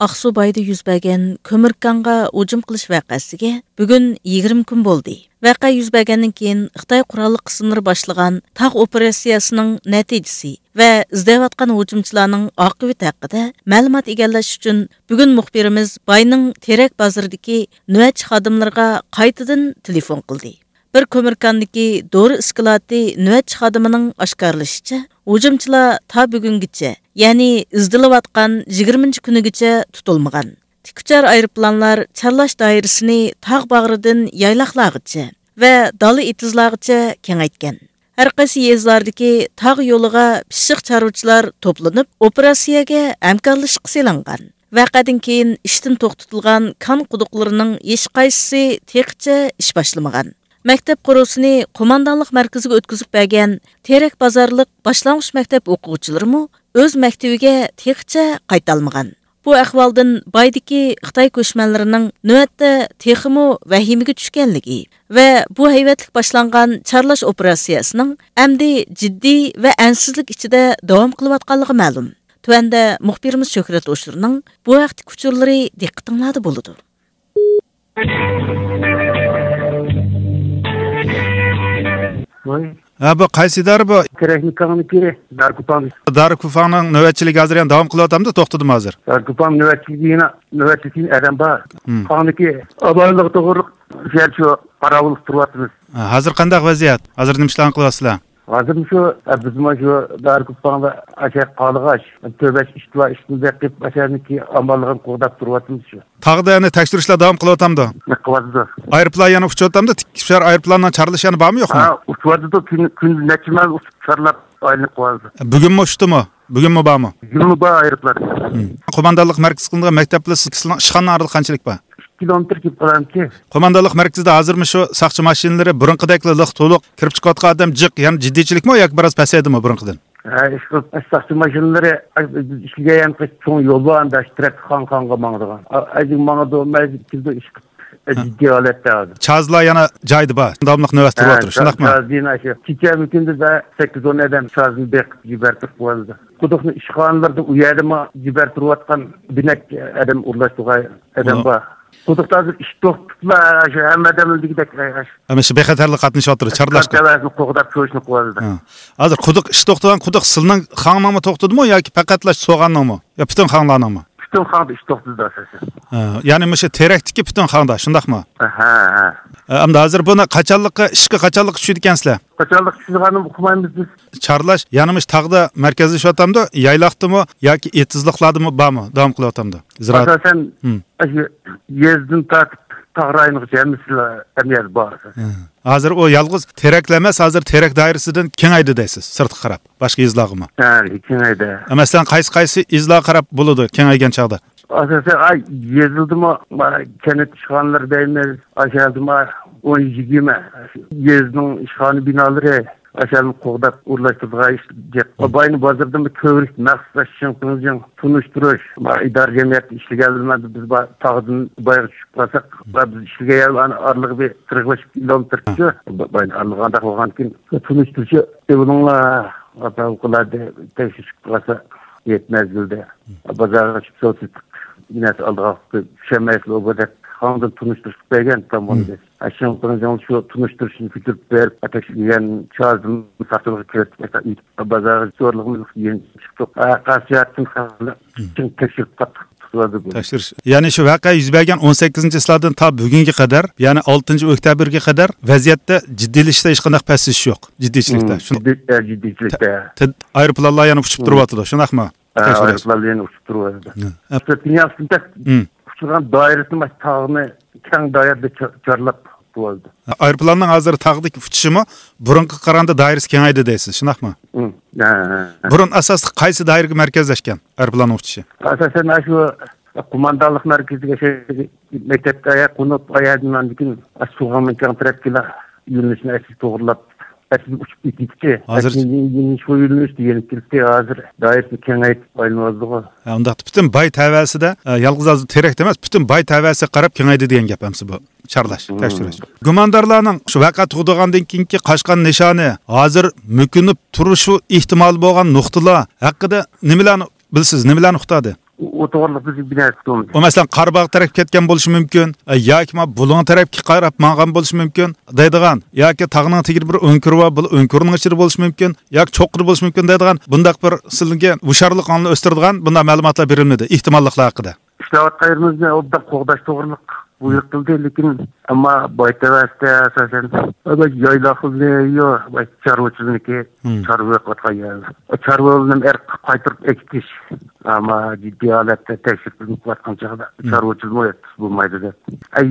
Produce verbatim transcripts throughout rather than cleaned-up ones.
ئاقسۇ بايدا يۈز بەرگەن كۆمۈركانغا ھۇجۇم قىلىش ۋەقەسىگە بۈگۈن يىگىرمە كۈن بولدى. ۋەقە يۈز بەرگەندىن كېيىن خىتاي قوراللىق قىسىملىرى باشلىغان تاغ ئوپېراتسىيەسىنىڭ نەتىجىسى ۋە ئىزدەۋاتقان ھۇجۇمچىلارنىڭ ئاقىۋىتى ھەققىدە مەلۇمات ئىگىلەش ئۈچۈن بۈگۈن مۇخبىرىمىز باينىڭ تېرەك بازىرىدىكى نۆۋەتچى خادىملىرىغا قايتىدىن تېلېفون قىلدى. بىر كۆمۈركاندىكى دورا ئىسكىلاتى نۆۋەتچى خادىمىنىڭ ئاشكارىلىشىچە، ھۇجۇمچىلار تا بۈگۈنگىچە، يەنى ئىزدىلىۋاتقان يىگىرمىنچى كۈنىگىچە تۇتۇلمىغان. تىكئۇچار ئايروپىلانلار چارلاش دائىرىسىنى تاغ باغرىدىن يايلاقلارغىچە ۋە دالا ئېتىزلارغىچە كېڭەيتكەن. ھەر قايسى يېزىلاردىكى تاغ يولىغا پىششىق چارۋىچىلار توپلىنىپ، ئوپېراتسىيەگە ھەمكارلىشىشقا سېلىنغان. ۋەقەدىن كېيىن ئىشتىن توختىتىلغان كان قۇدۇقلىرىنىڭ ھېچقايسىسى تېخىچە ئىش باشلىمىغان. مەكتەپ قورۇسىنى قوماندانلىق مەركىزىگە ئۆتكۈزۈپ بەرگەن تېرەك بازارلىق باشلانغۇچ مەكتەپ ئوقۇغۇچىلىرىمۇ ئۆز مەكتىۋىگە تېخىچە قايتالمىغان. بۇ ئەھۋالدىن بايدىكى خىتاي كۆچمەنلىرىنىڭ نۆۋەتتە تېخىمۇ ۋەھىمىگە چۈشكەنلىكى ۋە بۇ ھەيۋەتلىك باشلانغان چارلاش ئوپېراتسىيەسىنىڭ ئەمدى جىددىي ۋە ئەنسىزلىك ئىچىدە داۋام قىلىۋاتقانلىقى مەلۇم. تۆۋەندە مۇخبىرىمىز شۆھرەت ئوشۇرنىڭ بۇ ھەقتىكى ئۇچۇرلىرى دىققىتىڭلاردا بولىدۇ. ۋاي. ھە، بۇ قايسى ئىدارە بۇ؟ تېرەكنىڭ كاڭنىكى داركوپاڭ. داركوپاڭنىڭ نۆۋەتچىلىكى ھازىر يەنە داۋام قىلىۋاتامدۇ، توختىدىمۇ ھازىر؟ داركوپاڭ نۆۋەتچىلىكى يەنە نۆۋەتچىلىكى ئادەم بار. ھىم. كاڭنىكى ئاۋارىلىق توغرىلىق شۇ يەر شۇ قاراۋۇللۇق تۇرۇۋاتىمىز. ھە، ھازىر قانداق ۋەزىيەت؟ ھازىر نېمە ئىشلارنى قىلىۋاتىسىلەر؟ ھازىرمۇ شۇ، ئە، بىزمۇ شۇ داركوپاڭدا ئاشۇ قالغاچ، تۆت بەش ئىت بار، ئىتنى بېقىپ، ئاشۇنىڭكى ئامانلىقىنى قوغداپ تۇرۇۋاتىمىز شۇ. تاغدا يەنە تەكشۈرۈشلەر داۋام قىلىۋاتامدۇ؟ نېمە قىلىۋاتىدۇ؟ ئايروپىلان يەنە ئۇچۇۋاتامدۇ؟ تىك ئۇچار ئايروپىلاننىڭ چارلىشى يەنە بارمۇ يوقمۇ؟ ھە، ئۇچۇۋاتىدۇ. كۈن، كۈندە نەچچە مەل ئۇچۇپ چارلاپ ئايلىنىپ قالىدۇ. بۈگۈنمۇ ئۇچتىمۇ؟ بۈگۈنمۇ بارمۇ؟ بۈگۈنمۇ بار ئايروپىلان. ھىم. قوماندانلىق مەركىزى قىلىنغان مەكتەپ بىلەن سىلىڭ ئىشخانىنىڭ ئارىلىقى قانچىلىك بار؟ ئىككى كىلومېتىر كېلىپ قالامتى. قوماندانلىق مەركىزىدە ھازىرمۇ شۇ ساقچى ماشىنىلىرى بۇرۇنقىدەكلا لىق تولۇق كىرىپ چىقىۋاتقان ئادەم جىق، يەنە جىددىيچىلىكمۇ ياكى بىراز پەسەيدىمۇ بۇرۇنقىدىن؟ ھە، ئىشقىلىپ، ساقچى ماشىنىلىرى، بىز ئىشلىگەن يەرنىڭ چوڭ يولى بار، ئەمدى تەرەپكە خاڭ خاڭغا ماڭىدىغان. ئەجىك ماڭىدۇ، مەجىك كېلىدۇ، ئىشقىلىپ، ھە. جىددىي ھالەتتە ھازىر. چازلار يەنە جايىدا بار، داۋاملىق نۆۋەت ھە، تۇرۇۋاتىدۇ، شۇنداقمۇ؟ چازدىن ئاشۇ كېچە مۇكىندە سەككىز ئون ئادەم چازنى بېقىپ يۈبەرتىپ قويۇلدى. قۇدۇقنىڭ ئىشخانىلىرىدا ئۇ يەردىمۇ يۈبەرتۈرۈۋاتقان بىنەك ئادەم ئورۇنلاشتۇرغان ئادەم بار. قۇدۇقتا ھازىر ئىش توختىتىپلا، شۇ ھەممە ئادەمنىڭ دېگۈدەك، ئاشۇ ئەمما شۇ بىخەتەرلىك قاتنىشىۋاتىدۇ، چارلاشقا. كەرتەۋەسىنى قوغداپ تۇرۇشنى قىلىۋاتىدۇ. ھە. ھازىر قۇدۇق، ئىش توختىغان قۇدۇق سىلنىڭ خاڭنىڭمۇ توختىدىمۇ ياكى پەقەتلا سوغاننىڭمۇ؟ يا پۈتۈن خاڭلارنىڭمۇ؟ پۈتۈن خاڭدا ئىش توختىدى ئاساسەن. ھە، يەنى مۇشۇ تېرەكتىكى پۈتۈن خاڭدا، شۇنداقمۇ؟ ھە، ھە. ئە، ئەمدى ھازىر بۇنى قاچانلىققا، ئىشقا قاچانلىققا چۈشىدىكەنسىلەر؟ قاچانلىققا چۈشىدىغاننى ئۇقمايمىز بىز. چارلاش يەنە مۇشۇ تاغدا مەركەزلىشىۋاتامدۇ، يايلاقتىمۇ ياكى ئېتىزلىقلاردىمۇ بارمۇ، داۋام قىلىۋاتامدۇ زىرائەت؟ ئاساسەن، ھىم. ئاشۇ يېزىدىن تارتىپ تاغ رايونىغىچە ھەممىسىلا ئەمەلىيەتتە بار. ھە. ھازىر ئۇ يالغۇز تېرەكلا ئەمەس، ھازىر تېرەك دائىرىسىدىن كېڭەيدى دەيسىز، سىرتقا قاراپ، باشقا يېزىلارغىمۇ؟ ھە، كېڭەيدى. مەسىلەن، قايسى، قايسى يېزىلارغا قاراپ بولىدۇ كېڭەيگەن چاغدا؟ ئاساسەن، ئاي، يېزىلدىمۇ، ما، كەنت ئىشخانىلىرى دەيمىز، ئاشۇ يەردىمۇ ئون يىگىرمە يېزىنىڭ ئىشخانا بىنالىرى، ئاشۇ يەرنى قوغداپ ئورۇنلاشتۇرىدىغان ئىش جىق. مم. باينى بازىرىدىمۇ كۆۋرۈك مەخسۇس شىڭ پىڭجىڭ تونۇشتۇرۇش، ما، ئىدارە جەمئىيەتتە ئىشلىگەنلىرىمۇ بىز بار تاغدىن بايغا چۈشۈپ قالساق، بار بىز ئىشلىگەن يەر ئارىلىقى بىر قىرىق بەش كىلومېتىر شۇ. باينى ئارىلىقى ئانداق بولغاندىكىن تونۇشتۇرۇشى ئېۋىلىڭلار، ئاتا ئوقۇلار تەكشۈرۈشۈپ قالسا، يەتمەس مەزگىلدە بازارغا چىقىپ سودا سېتىق بىناسى ئالدىغا چۈشەلمەيسىلەر، ئۇ بۇ دەپ خاڭدىن تونۇشتۇرۇشلۇق بەرگەن تامغىنى. مم. ئاشۇنىڭ شۇ تونۇشتۇرۇشنى كۆتۈرۈپ بېرىپ، ئاتاش يېگەن چازدىن ساقچىلىققا كىرىپ، بازارغا زورلۇقىمىز يېنىپ چىقتۇق. قاسىياتتىن چىڭ تەكشۈرۈپ قاتتىق تۇتۇۋالدى بۇ. تەكشۈرۈش. يەنى شۇ ۋەقە يۈز بەرگەن ئون سەككىزىنچى چىسلادىن تا بۈگۈنگە قەدەر، يەنى ئالتىنچى ئۆكتەبىرگە قەدەر ۋەزىيەتتە جىددىيلىشىشتە ھېچقانداق پەسىيىش يوق. جىددىيچىلىكتە. مم، شۇنداق. جىددىي، ئە، جىددىيچىلىكتە. تە-، ئايروپىلانلار يەنە ئۇچۇپ مم. تۇرۇۋاتىدۇ، شۇنداقمۇ؟ ھە، تەكشۈرۈش. ئايروپىلانلار يەنە ئۇچۇپ تۇرۇۋاتىدۇ. ھە. دۇنيا ئۈستىدە مم. ئۇچۇرغان دائىرىسى مانا تاغنى كەڭ دائىرىدە چا-، چارلاپ تۇرۇۋاتىدۇ. ھە، ئايروپىلاننىڭ ھازىر تاغدىكى ئۇچۇشىمۇ بۇرۇنقىغا قارىغاندا دائىرىسى كېڭەيدى دەيسىز، شۇنداقمۇ؟ مم. ھە، ھە، ھە. بۇرۇن ئاساسلىق قايسى دائىرىگە مەركەزلەشكەن ئايروپىلاننىڭ ئۇچۇشى؟ ئاساسەن، ئاشۇ قوماندانلىق مەركىزىگە، شۇ مەكتەپكە ئاياغ قونۇپ، ئاياغدىن ئاندىن كېيىن ئاشۇ سۇغاننىڭ كەڭ تەرەپكىلا يۆنىلىشنى ئەسلى توغرىلاپ، ئەسلى ئۇچۇپ كېتىدىكى. ھازىر ئەسلى يۆنىلىش، بۇ يۆنىلىشتە يېنىپ كېتىدىكى. ھازىر دائىرىسىنى كېڭەيتىپ ئايلىنىۋاتىدىغۇ. ھە، ئۇنداقتا پۈتۈن باي تەۋەسىدە، ئە، يالغۇز ھازىر تېرەكتە ئەمەس، پۈتۈن باي تەۋەسىگە قاراپ كېڭەيدى دېگەن گەپ ئەمسە بۇ چارلاش، مم. تەكشۈرۈش. گۇماندارلارنىڭ شۇ ۋەقە تۇغدۇرغاندىن كېيىنكى قاچقان نىشانى، ھازىر مۆكۈنۈپ تۇرۇشى ئېھتىمال بولغان نۇقتىلار ھەققىدە نېمىلەرنى بىلىسىز، نېمىلەرنى ئۇقتۇردى؟ ئۇ توغرىلىق بىز بىر نەرسە ئۇقمىدۇق. ئۇ، مەسىلەن، قاراباغ تەرەپكە كەتكەن بولۇشى مۇمكىن، ئە، ياكى ما بۇلۇڭ تەرەپكە قاراپ ماڭغان بولۇشى مۇمكىن دەيدىغان، ياكى تاغنىڭ تېگىدە بىر ئۆڭكۈر بار، بۇ ئۆڭكۈرنىڭ ئىچىدە بولۇشى مۇمكىن، ياكى چوققىدا بولۇشى مۇمكىن دەيدىغان بۇنداق بىر سىلىگە ھوشيارلىقىڭلارنى ئۆستۈرىدىغان بۇنداق مەلۇماتلار بېرىلمىدى، ئېھتىماللىقلار ھەققىدە. ئىشلەۋاتقان يېرىمىزنى ئوبدان قوغداش توغرىلىق بۇيرۇق قىلدى، لېكىن ئەمما بايتەۋەستە ئاساسەن يايلاقلىرى يو، چارۋىچىلىكى، مم، چارۋا قىلىۋاتقان يەر. چارۋىلارنى ئەركە قايتۇرۇپ ئەكېتىش، ئەمما جىددىي ھالەتتە تەكشۈرۈپ قىلىۋاتقان چاغدا، مم، چارۋىچىلمۇ يەتكۈزۈپ بولمايدۇ دەپ.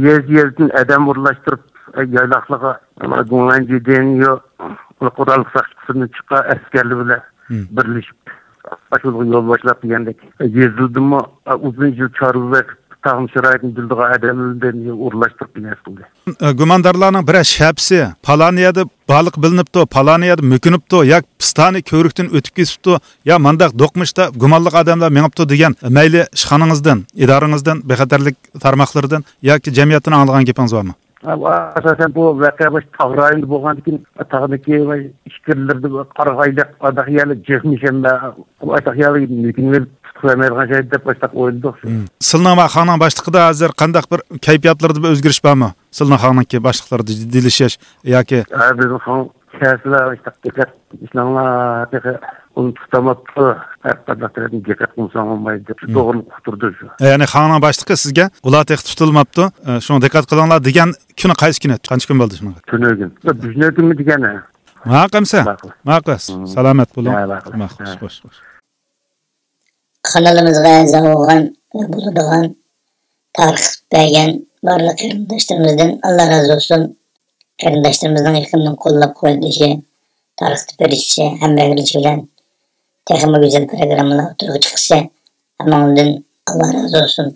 يېزا يېزىدىن ئادەم ئورۇنلاشتۇرۇپ، يايلاقلارغا، ئەمما گۇڭئەنجىدىن يو، قوراللىق ساقچىسىدىن چىققان ئەسكەرلەر بىلەن، مم، بىرلىشىپ ئاشۇلارغا يول باشلاپ دېگەندەك، يېزىلدىمۇ ئۇزۇن يىل چارۋا بېقىپ، تاغنىڭ شارائىتىنى بىلىدىغان ئادەملەردىن ئورۇنلاشتۇرۇپ بىناسى قىلدى. ئە، گۇماندارلارنىڭ بىرەر شەپىسى، پالان يەردە بارلىقى بىلىنىپتۇ، پالان يەردە مۆكۈنۈپتۇ، يا پىستانى كۆۋرۈكتىن ئۆتۈپ كېتىپتۇ، يا مانداق دوقمۇشتا گۇمانلىق ئادەملەر مېڭىپتۇ دېگەن، مەيلى ئىشخانىڭىزدىن، ئىدارىڭىزدىن، بىخەتەرلىك تارماقلىرىدىن ياكى جەمئىيەتتىن ئاڭلىغان گېپىڭىز بارمۇ؟ ھە، ئاساسەن بۇ ۋەقە باشتا تاغ رايونىدا بولغاندىكىن، تاغدىكى ۋە ئىچكىرىلىرىدە قارىغايلىق، ئاداق يەرلىك جىقمىش ھەممە، ئاداق يەرلىك مۆكۈنۈۋېلىپ تۇتۇپ بەرمەيدىغان شەيت دەپ باشلاپ ئويلىدۇق. مم. سىلنىڭ ۋە خاڭنىڭ باشلىقىدا ھازىر قانداق بىر كەيپىياتلىرىدا بىر ئۆزگىرىش بارمۇ؟ سىلنىڭ خاڭنىڭكى باشلىقلىرىدا جىددىيلىشىش ياكى؟ ھە، بىزنىڭ خاڭ كەلسىلەر ئاشتاق دىققەت ئىشلەڭلار تېخى ئۇنى تۇتاماپتۇ، ھەر قانداق تەرەپتىن دىققەت قىلمىساڭ بولمايدۇ دەپ، مم، توغرىلىق ئۇقتۇردى شۇ. يەنى خاڭنىڭ باشلىقى سىزگە ئۇلار تېخى تۇتۇلماپتۇ، ئە، شۇڭا دىققەت قىلىڭلار دېگەن كۈنى قايسى كۈن ئۆتتى؟ قانچە كۈن بولدى شۇنىڭغا؟ تۈنۈگۈن. بۈگۈن كۈنمۇ دېگەن، ھە. ماقۇل ئەمسە؟ ماقۇل. ماقۇل. مم. سالامەت بولۇڭ. ھە، ماقۇل. ماقۇل. ھە. خوش، خوش، خوش. قانىلىمىزغا ئەزا بولغان ۋە بولىدىغان تارقىتىپ بەرگەن بارلىق قېرىنداشلىرىمىزدىن ئاللا رازى بولسۇن. قېرىنداشلىرىمىزنىڭ يېقىندىن قوللاپ قۇۋۋەتلىشى، تارقىتىپ بېرىشى، ھەمراھلىشى بىلەن تېخىمۇ گۈزەل پروگراممىلار ئوتتۇرىغا چىقىشى ھەممىڭدىن ئاللا رازى بولسۇن.